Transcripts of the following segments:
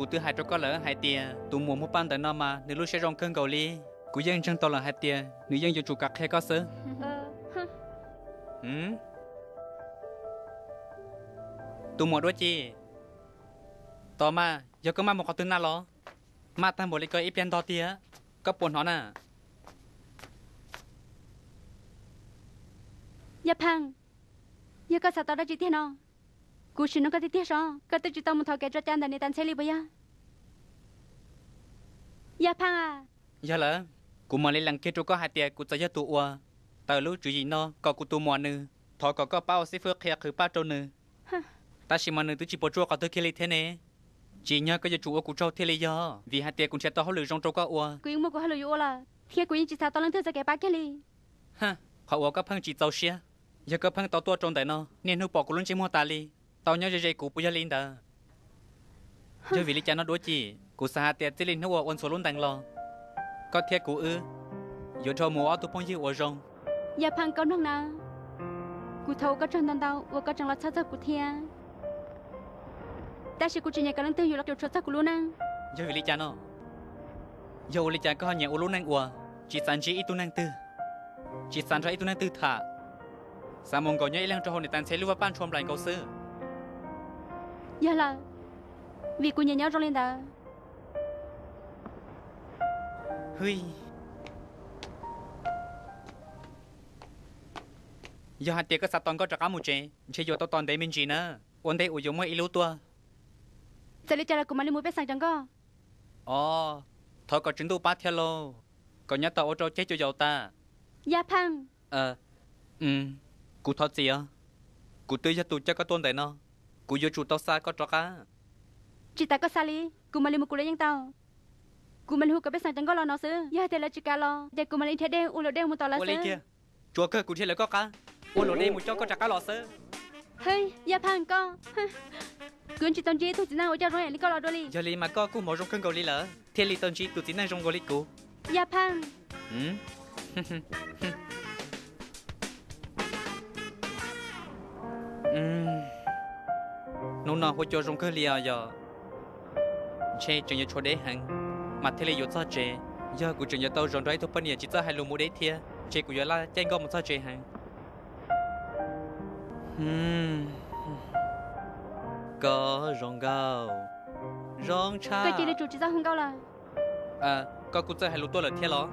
Kuv twb hais rau koj lawm hais tias tus muam muaj paj ntawm no mas nws lub siab zoo kawg nkaus li. Kuv yeej ntseeg tau lawm hais tias nws yeej yuav tsum kam qhia koj xwb. Tus muam Duab Ci, tos mas yog koj maj mus qhov twg na los? Maj tag npaum li ko ib pliag ntog tiag, koj puas hnov na? Yaj Pheej, yog koj xav tau dab tsi tiag no? Kuv sim nug koj tiag tiag seb koj twb tsis tau mus thov kev tso cai ntawm niam tais Ntxheb li puas yog? Yaj Pheej a. Yog lawm, kuv mam li lees kiag rau koj hais tias kuv txawm yog tus uas tawm lub tswv yim no kom kuv tus muam nws thov kom koj pab ua xib fwb qhia qhwv paj rau nws, tab sis mas nws twb tsis pom tsuaj qhov twg kiag li thiab ne. Tsim nyog koj yuav tsum ua kuv tsaug thiaj li yog, vim hais tias kuv nrhiav tau hauj lwm zoo rau koj ua. Kuv yeej muaj kuv hauj lwm yuav ua lawm thiab kuv yeej tsis xav tau leej twg txoj kev pab kiag li. Qhov uas koj pheej tsis txaus siab, yog koj pheej tau tuaj rau ntawm no niaj hnub pom kuv lub ntsej muag tas li, tau nyob ze ze kuv puas yog li ntawd? Yog vim li cas no Duab Ci? Kuv xav hais tias txij li hnub uas ua Ntxhuav lub ntees los, koj thiab kuv wb yuav dhau mus ua ob tug phooj ywg uas zoo. Yaj Pheej, koj mloog nawb, kuv thov ua koj tsaug ntau ntau uas koj tseem los txhawj txog kuv thiab, tab sis kuv tsis nyiam kom leej twg yuav los cuam tshuam txog kuv lub neej. Yog vim li cas no? Yog ua li cas koj ho nyiam ua lub neej uas tsis xav ntsib ib tug neeg twg, tsis xav nrog ib tug neeg twg tham, xav mus nkaum nyob ib leeg rau hauv niam tais Ntxheb lub vaj paj ntshua nplaim nkaus xwb? Yog lawm, vim kuv nyiam nyob zoo li ntawd. Yog hais tias koj xav tos nkauj rov qab mus tsev, ntshe yuav tau tos ntev me ntsis na, ua ntej uas yuav muaj ib lub tuaj. Txawm li cas los kuv mam li mus pej xeem cov nkauj. Os, thov kom tswv ntuj pab thiab lauj, kom nyob tau ua rau ceg cua yaus tas. Yaj Pheej. Kuv thov txim os, kuv twb yog tus coj koj tuaj ntawm no, kuv yuav tsum tau xa koj rov qab. Tsis tas koj xa li, kuv mam li mus kuv lub yeej tau. Kuv mam li hu kom pej xeem cov nkauj los no xwb, yog hais tias lawv tsis kam los ces kuv mam li nrhiav dej ua luam dej mus tom lawv xwb. Tsuav kawg kuv nrhiav lawv koj qab, ua luam dej mus coj koj rov qab los xwb. Yaj Pheej koj, kuv tsis tau ntsib ib tug txiv neej uas coj zoo yam li koj los dua li. Yog li mas koj kuj hmoov zoo kawg nkaus li lawm thiaj li tau ntsib tus txiv neej zoo nkaus li kuv. Yaj Pheej. Hnub no huab cua zoo kawg li os yog, ntshe tseem yuav tshuav deb heev mas thiaj li yuav txog tsev. Yog kuv tseem yuav tau zov nrog ib tug poj niam tsis txawj hais lus mus deb thiab, ntshe kuv yuav laj caij nkoj mus txog tsev heev. Koj zoo nkauj, zoo tshaj. Koj cia li tsum tsis txhob hu nkauj lawm. Koj kuj txawj hais lus tuaj lawm thiab los?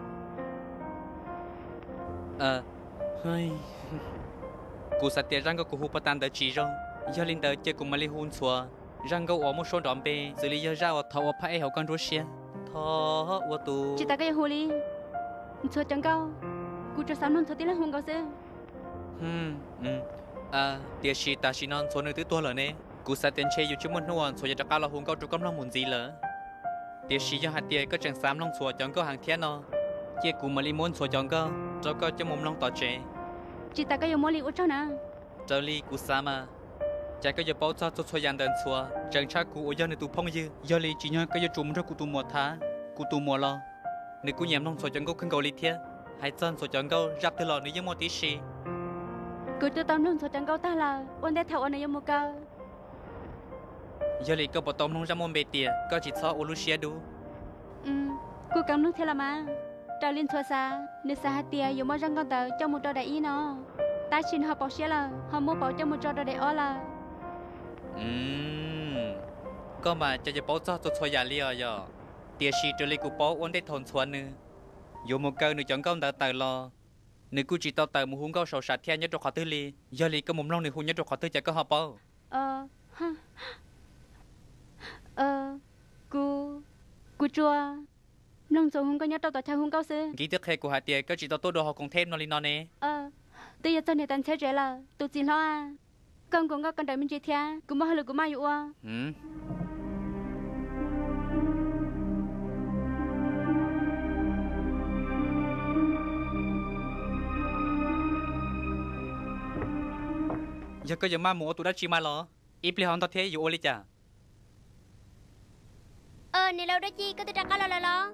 Kuv xav tias zaj nkauj kuv hu pag tas ntawd tsis zoo, yog li ntawd ces kuv mam li hu Ntxhuav zaj nkauj uas muaj suab nrov npe, xws li yog zaj uas thov ua phab ej hauv koj nruab siab. Thov ua tus... Tsis tas koj yuav hu li. Ntxhuav cov nkauj, kuv tsuas xav mloog Ntxhuav tib leeg hu nkaus xwb. Tiam sis tam sim no Ntxhuav nws twb tuag lawm ne. Kuv xav tias ntshe yuav tsis muaj hnub uas Ntxhuav yuav rov qab los hu nkauj rau koj mloog mus ntxiv lawm. Tiam sis yog hais tias koj tseem xav mloog Ntxhuav cov nkauj heev thiab no, cia kuv mam li muab Ntxhuav cov nkauj rau koj coj mus mloog tom tsev. Tsis tas koj yuav muab li ua tsaug na. Raws li kuv xav mas, cas koj yuav paub txog txhua txhua yam ntawm Ntxhuav, tseem tshaj kuv uas yog nws tus phooj ywg. Yog li tsim nyog koj yuav tsum mus nrog kuv tus muam tham. Kuv tus muam los nws kuj nyiam mloog Ntxhuav cov nkauj kawg nkaus li thiab. Hais txog Ntxhuav cov nkauj zaj twg los nws yeej muaj tib si. Kuv twb tau mloog Ntxhuav cov nkauj tag lawm, ua ntej thaum uas nws yuav mus kaw. Yog li koj puas tau mloog zaj muaj npe tias Koj tsis txhob ua lub siab dub? Kuj kheev mloog thiab los mas. Raws li Ntxhuav xav, nws xav hais tias yuav muab zaj nkauj ntawd coj mus rau daim ib no, tab sis nws ho pauv siab lawm ho muab pauv coj mus tso rau daim ob lawm. Koj mas cas yuav paub txog txhua txhua yam li os yom. Tiam sis raws li kuv paub ua ntej thaum Ntxhuav nws yuav mus kaw nws cov nkauj ntawd tawm los, nws kuj tsis tau tawm mus hu nkauj saum sam thiaj nyob rau qhov twg li. Yog li koj mus mloog nws hu nyob rau qhov twg cas koj ho paub? Kuv, kuv tsuas mloog Ntxhuav hu nkauj nyob rau tom chaw hu nkauj xwb. Nkib twb qhia kuv hais tias koj tsis tau tuaj dua hauv koom theb no li no ne. Twb yuav txog niam tais Ntxheb tsev lawm, tus txiv hlob a. Koj nquas nkauj koj nrawm me ntsis thiab, kuv muaj hauj lwm kuv maj yuav ua. Yog koj yuav maj mus ua tus dab tsi mas los, ib pliag ho ntog thiab yuav ua li cas? Niam laus Dab Ci, koj twb rov qab los lawm los?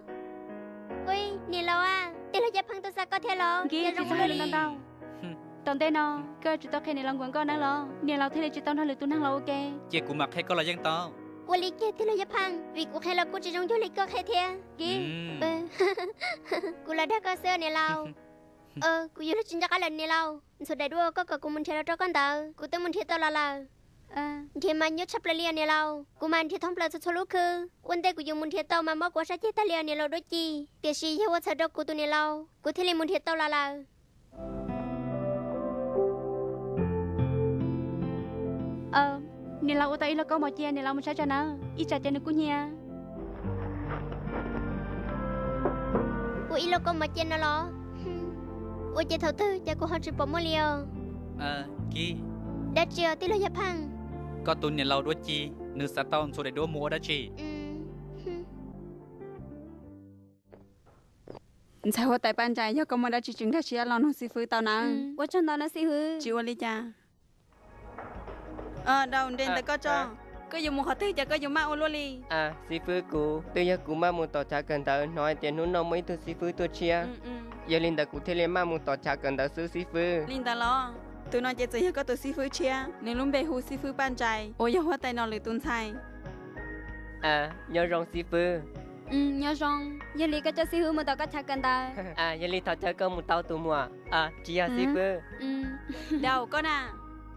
Ui, niam laus a, tij laug Yaj Pheej tuaj xa koj thiab los? Nkib, tsis txhob hais lus ntau ntau. Tom ntej no koj tsis tau qhia niam laus nquas nkauj nawb los, niam laus thiaj li tsis tau nrog lwm tus neeg los ua ke. Cia kuv mam qhia koj los yeej tau. Ua li kiag tij laug Yaj Pheej, vim kuv qhia los kuj tsis zoo cuag li koj qhia thiab. Kuv los dag koj xwb niam laus. Kuv yuav luag tsis nco qab lawm niam laus. Ntxhua daim duab uas koj kom kuv mus nrhiav los rau koj ntawd kuv twb mus nrhiav tau los lawm. Nrhiav mas nyuaj tshaj plaws li niam laus, kuv mas nrhiav thoob plaws txhua txhua lub khw. Ua ntej kuv yuav mus nrhiav tau mas mob kuv ob sab ceg tag li niam laus Duab Ci. Tiam sis yog ua txhaum rau kuv tus niam laus kuv thiaj li mus nrhiav tau los lawm. Niam laus ua tau ib lauj kaub mov cia, niam laus mus saib tso nawb, ib tsam ces nws kuj nyiam. Ua ib lauj kaub mov cia no los? Ua ces thaum twg ces kuv ho tsis pom muaj li os. Dab tsi os tij laug Yaj Pheej? Koj tus niam laus Duab Ci, nws xav tau ntxhua daim duab mus ua dab tsi? Ntxhais huab tais Paj Nrais, yog koj muaj dab tsi tseem nkag siab los nug xib fwb tau nawb. Ua tsaug ntau nawb xib fwb. Tsis ua li cas. Dau nres ntawm koj tso. Koj yuav mus qhov twg ces koj yuav maj ua luaj li. Xib fwb, kuv twb yog kuv maj mus tom chav kawm ntawv, hnov hais tias hnub no muaj ib tug xib fwb tuaj tshiab. Yog li ntawd kuv thiaj li maj mus tom chav kawm ntawv xwb xib fwb. Li ntawd los? Tus no ces txawm yog koj tus xib fwb tshiab, nws lub npe hu xib fwb Paj Nrais uas yog huab tais Nom Lwm tus ntxhais. Nyob zoo xib fwb. Nyob zoo. Yog li koj coj xib fwb mus tom koj chav kawm ntawv. Yog li thov caw koj mus tau tus muam. Tsis yog xib fwb. Dau koj na,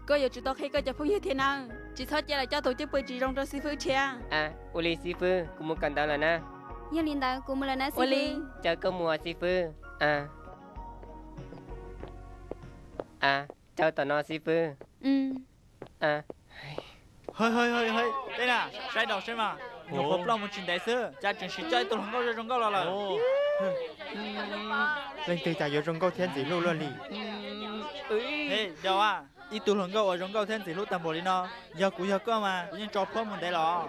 koj yuav tsum tau qhia koj cov phooj ywg thiab nawb, tsis txhob cia lawv coj tus cwj pwm tsis zoo rau xib fwb tshiab. Ua li xib fwb, kuv mus kawm ntawv lawm na. Yog li ntawd kuv mus lawm na xib fwb. Caw koj mus xib fwb. Caw tom no xib fwb. Hawb, teb na, saib daus saib mas, nyuam qhuav ploj mus tsis ntev xwb cas tseem siv coj ib tug hluas nkauj zoo zoo nkauj los lawm. Leej twg cas yuav zoo nkauj thiab ntxim hlub luaj li? Dau, ib tug hluas nkauj uas zoo nkauj thiab ntxim hlub tag npaum li no, yog kuv yog koj mas kuv yeej tso Phuab mus ntev los.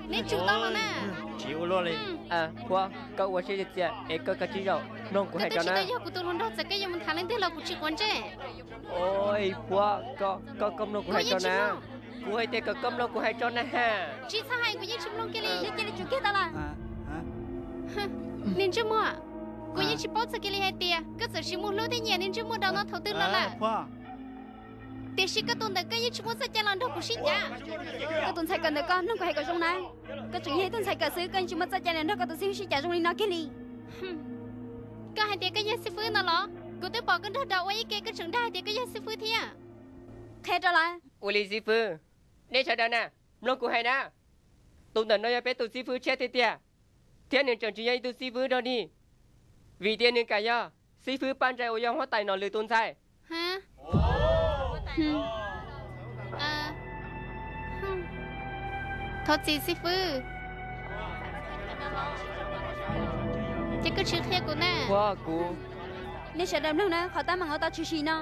Neb tsum tau los na. Tsis ua luaj li. Phuab, koj ua siab txias txias es koj kav tsij zaum mloog kuv hais rau na. Yog kuv tus hluas nraug txawm koj yuav mus tham leej twg los kuv tsis quav ntsej. Oi Phuab, koj, koj mloog kuv hais tso na. Kuv hais tias kom koj mloog kuv hais tso na ha. Tsis txhob hais, kuv yeej tsis mloog kiag li. Yog cia li tsum kiag tau lawm. Niag ntsej muag, kuv yeej tsis paub txog kiag li hais tias koj txawm siv mus hlub thiab nyiam niag ntsej muag Dau no thaum twg los lawm. Tiam sis koj tus ntawm koj yeej tsis muaj txoj cai los nrog kuv sib cav. Koj tus ntxhais kawm ntawv, koj mloog kuv hais kom zoo na. Koj tseem yog ib tug ntxhais kawm xwb, koj yeej tsis muaj txoj cai los nrog koj tus xib fwb sib cav zoo li no kiag li. Koj hais tias koj yog xib fwb no los? Kuv twb pom koj nrog Dau ua ib ke, koj tseem dag hais tias koj yog xib fwb thiab. Qhia rau lawv. Ua li xib fwb, nej sawv daws na, mloog kuv hais na. Tus ntawm no yog peb tus xib fwb tshiab tiag tiag, thiab nws tseem tsis yog ib tug xib fwb nrog nej, vim tias nws kam yog xib fwb Paj Nrais uas yog huab tais Nom Lwm tus ntxhais. Thov txim xib fwb. Ces koj tsis qhia kuv na. Ua kuv. Nej sawv daws mloog na, qhov teeb meem uas tau tshwm sim no